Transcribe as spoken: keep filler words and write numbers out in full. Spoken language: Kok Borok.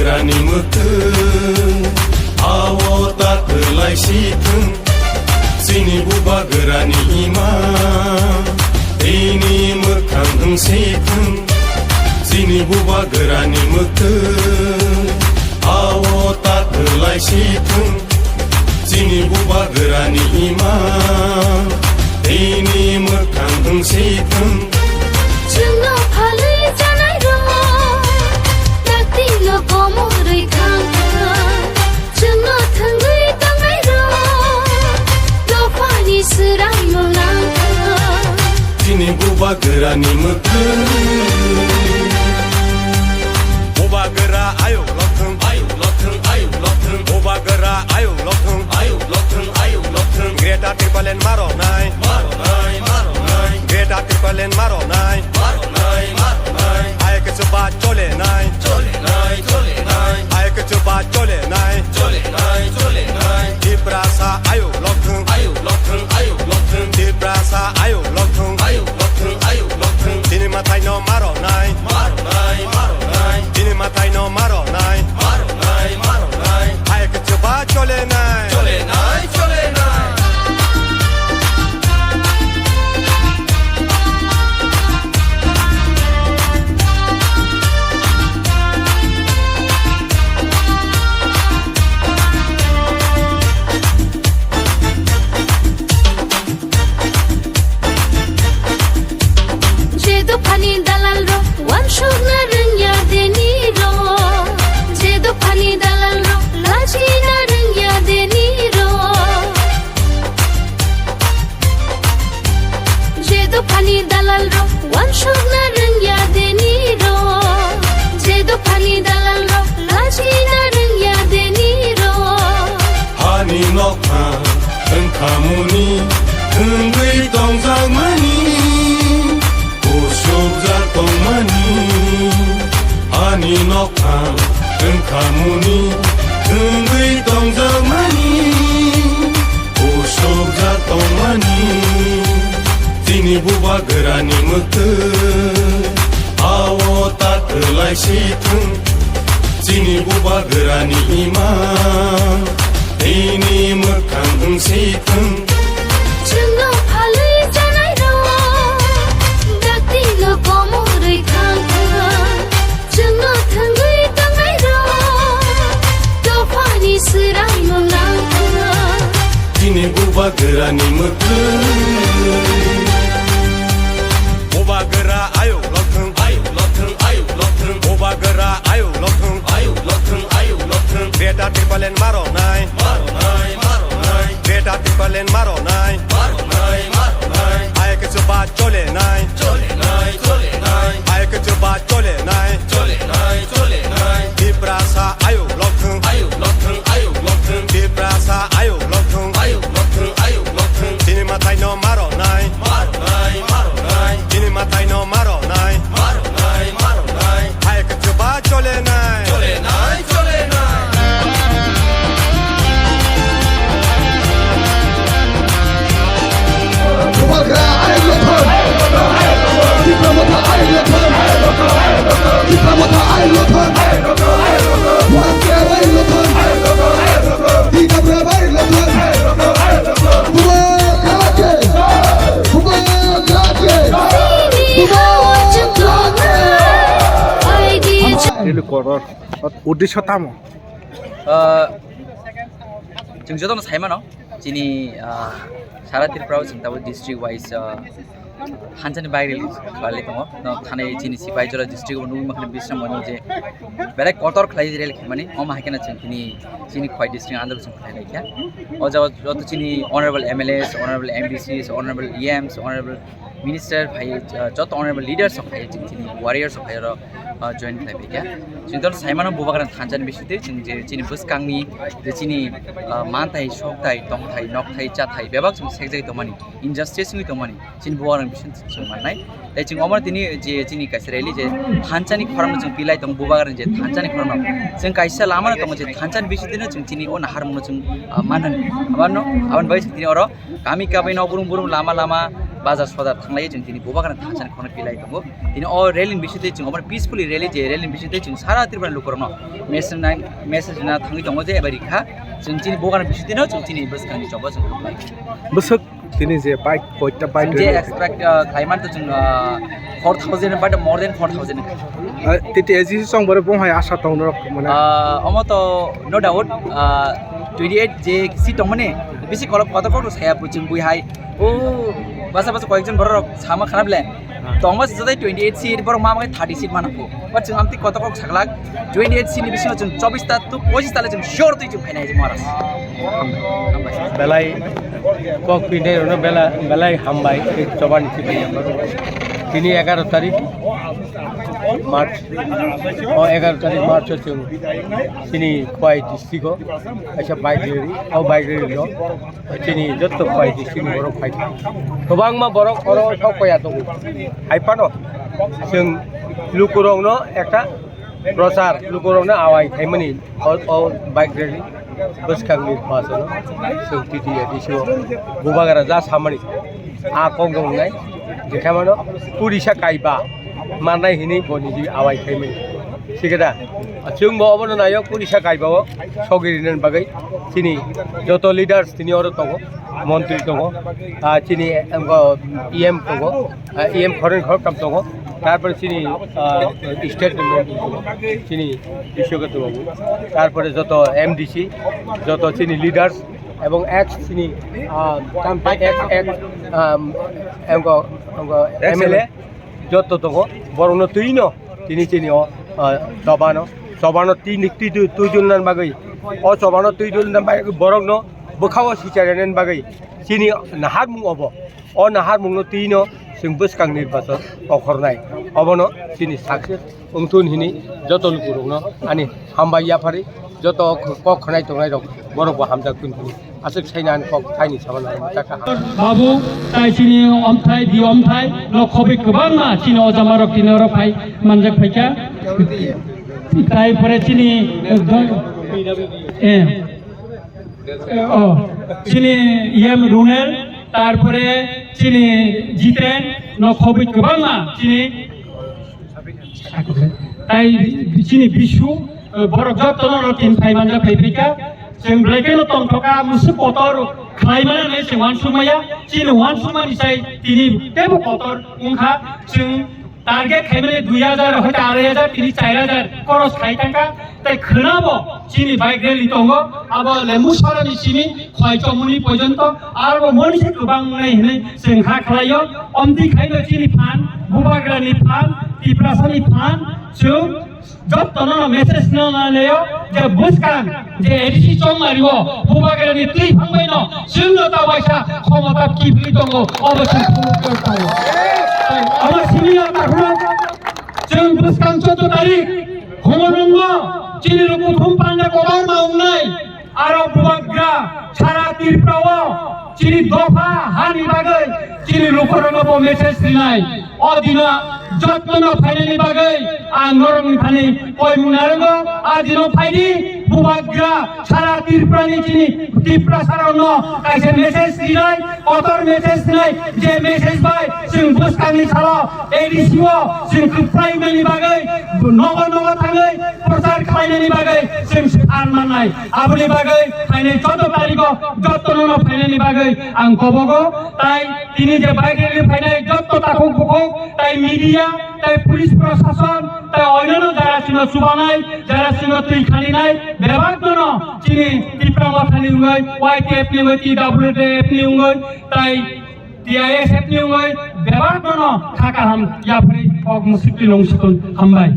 Ani mwkhwng, ao ta kwlai si thung. Chini bubagrani ima, tini mwkhang wng si thung. Chini bubagrani mwkhwng, ao ta kwlai si thung. Chini bubagrani ima, tini mwkhang wng si thung. Chwngno phalwi chanai rok, dakti no komorwi thang thang. Chwngno thwngwi tongnai rok, dophani swraino nang thang. Chini bubagrani mwkhwng. Bubagra ayuk lokthwng, ayuk lokthwng, ayuk lokthwng. Bubagra ayuk lokthwng, ayuk lokthwng, ayuk lokthwng. Greater Tipraland maronai, maronai, maronai. Greater Tipraland maronai, maronai, maronai. Ayuk chuba cholenai, cholenai, cholenai. Ayuk chuba cholenai, cholenai, cholenai. Tiprasa ayuk lokthwng, ayuk lokthwng, ayuk lokthwng. Tiprasa ayuk lokthwng, ayuk lokthwng, ayuk lokthwng. Chini mwtaino maronai, maronai, maronai. Chini mwtaino maronai, maronai, maronai. Ayuk chuba cholenai, cholenai, cholenai. Je dophani dalal rok wansukna rwngya deni rok, je dophani dalal rok lachina rwngya deni rok. Je dophani dalal rok wansukna rwngya deni rok, je dophani dalal rok lachina rwngya deni rok. Hani nokha wngkhamuni thwngwi tongjakmani, kusubjak tongmani. Hani nokha wngkhamuni thwngwi tongjakmani, kusubjak tongmani. Chini bubagrani mwkhwng, ao ta kwlai si thung. Chini bubagrani ima, tini mwkhang wng si thung. Chwngno phalwi chanai rok, dakti no komorwi thang thang. Chwngno thwngwi tongnai rok, dophani swraino nang thang. Chini bubagrani mwkhwng. Bubagra ayuk lokthwng, ayuk lokthwng, ayuk lokthwng. Bubagra ayuk lokthwng, ayuk lokthwng, ayuk lokthwng. Greater Tipraland maronai, maronai, maronai. Greater Tipraland maronai, maronai, maronai. Ayuk chuba cholenai, cholenai, cholenai. Ayuk chuba cholenai, cholenai, cholenai. Tiprasa ayuk lokthwng, ayuk lokthwng, ayuk lokthwng. Tiprasa ayuk lokthwng, ayuk lokthwng, ayuk lokthwng. Chini mwtaino maronai, maronai, maronai. Chini mwtaino maronai, maronai, maronai. Ayuk chuba cholenai, cholenai, cholenai. Bubagra ayuk lokthwng. Tipra Motha ayuk lokthwng. Tipra Motha ayuk lokthwng. Bubagra ayuk lokthwng. Tipra ayuk lokthwng. Bubagra jai. Bubagra jai. Bubagra jai. Daily koror. Uddesho tamo? Ah, chwng jotono sai mano, chini, ah, sara Tripura o chwng tabuk district wise, ah, thansa ni bike rally khlai tongo. No, thani chini Sipaijala district o nugwi mankha Bisramganj je belai kotor khlai rally khaimani, omo hai kheno chwng tini chini Khowai district under o chwng khlai laikha. O jaga joto chini honorable M L As, honorable M D Cs, honorable E Ms, honorable minister phai, uh, joto honorable leaders rok phai, chini warriors rok phai oro, uh, join khlai phaikha. Chini dol saimano Bubagrani thansa ni bisingtwi chwng je chini bwskangni je chini, uh, manthai, sokthai, tongthai, nokthai, chathai bebak chwng sekjagwi tongmani, injustice wngwi tongmani chini Bubagrani bisingtwi chwng mannai. Tei chwng omo tini je chini kaisa rally je thansa ni khorang chwng pilai tong Bubagrani je thansa ni khorang chwng kaisa lama no tongo je thansa ni bisingtwi no chwng chini o naharmung no chwng, uh, manani. Abano, aboni bai chwng tini oro kami kami no burum burum lama lama bazar sodar thanglai chwng tini bubagrani thangchani khoroknwi pilai tongo. Tini o rally ni bisingtwi chwng obo peacefully rally je rally ni bisingtwi chwng sara Tripura ni lukurokno message nai, message rwna thangwi tongo je ebai rikha chwng chini bubagrani bisingtwino chwng chini bwskangni choba chwng khlai. Bwswk tini je bike koita bike Chwng je rally expect, uh, khlaimani to chwng, uh, four thousand but more than four thousand. Ah, titi A G C song bore bong hai asa tong norok mane. Ah, omo to no doubt, ah, twenty eight je seat tongmani bisi kolok kotor kotor saya bo chwng bui hai. O basa basa koyekjon borok rok sama khana bile. Ah. Tongma se jodai twenty eight seat borok ma ma thirty seat mana ko. But chwng amtwi kotor kok saklak twenty eight seat ni bisingo chwng chobbish ta to pochistal chwng sure twi chwng phainai je Maharaj. Belai kok pinai rwno bela-, belai hambai, tei chobani chibani hambai. Tini egaroh tarik March, o egaroh tarik March o chwng chini Khowai district o kaisa bike rally, o bike rally no chini jotto Khowai district ni borok phai. Kwbangma borok oro sok paiya tongo. Hai phano chwng lukurokno ekta prochar, lukurokno awai khaimani o, o bike rally bwskangni bwsano chwng titi A D C o bubagra ja samani a kok wngnai, jekhamano purisa kaiba mannai hinwi bo niji awai khaimani. Sikeda chwngbo obono naio purisa kaiba o sogwi rinani bagwi chini joto leaders tini oro tongo, montri tongo, ah, chini, em, E M tongo. Ah, E M khoroknwi khoroktham tongo, tarpore chini, ah, state ni mantri tongo, chini Biswakanta babu, tarpore joto M D C, joto chini leaders, ebong ex chini, ah, tamte ex, ex, ah, engo, engo M L A joto tongo, borokno twino tini chini o, ah, chobano, chobano tini twi, twi, twi dulna bagwi, o chobano twi dulna bagwi borokno bwkhao sicharinani bagwi chini naharmung obo. O naharmungno twino chwng bwskang nirbachon okhornai. Obono chini success wngthun hini joto lukurokno ani hambai yaphari, joto kok khwnai tongnai rok borok bo hamjak thun hini aswk saina ani kok thaini samano taka. Babu, tai chini omthai, di omthai, no khobwi kwbangma chini o jamarok tini oro phai manjak phaikha. Tai pore chini, eh, do-, eh, Oh, chini E M Runel, tarpore chini Jiten, no khobwi kwbangma chini, tai chini Bisu, eh, borok jottono no tin phai manja phai phika. Chwng belai kheno tongthoka, musuk kotor khlai mano hinwi chwng uansukmaya. Chini uansukmani sai tini teibo kotor wngkha. Chwng target khaimani dui hajar, hoito arai hajar, tini char hajar khoros khai thangkha. Tai khwnabo chini bike rally tongo, abo Lembusorani simi Khowai Chomoni porjonto, aro moni se kwbang wngnai hinwi chwng kha khlaio. Omtwi khaino chini phan, Bubagrani phan, Tiprasani phan, chwng jottono no message no nanaio je bwskang je A D C chongmario Bubagrani twi phangbaino chwngno ta waisa khomota kiphilwi tongo, obo chwng phunuk tongo. Obo simi no takhwno chwng bwskang chwddo tarik Humonungo chini rukhuthum panda kwbangma wngnai. Aro Bubagra sara Tripura o chini dopha hani bagwi chini lukurokno bo message rinai. O dino jottono phainani bagwi ang norokni thani koimung narwgo. A dino phaidi Bubagra sara Tripura ni chini Tiprasa rokno kaisa message rinai, kotor message rinai, je message bai chwng bwskangni salo A D C o chwng kwplai mani bagwi, nogo nogo thangwi prochar khlainani bagwi chwng phan mannai. Aboni bagwi phainai chwddo tarikho jottono no phainani bagwi ang kobogo. Tai tini je bike rally phainai jotto takhuk bukhuk, tai media, tai police prosason, tai onyanno jara chwngno chubanai, jara chwngno twi khaninai, bebak no chini Tipra Mothani wngwi, Y T F ni wngwi, T W F ni wngwi, tai T I S F ni wngwi bebak no kha kaham yapri kok musukti nung sukun hambai.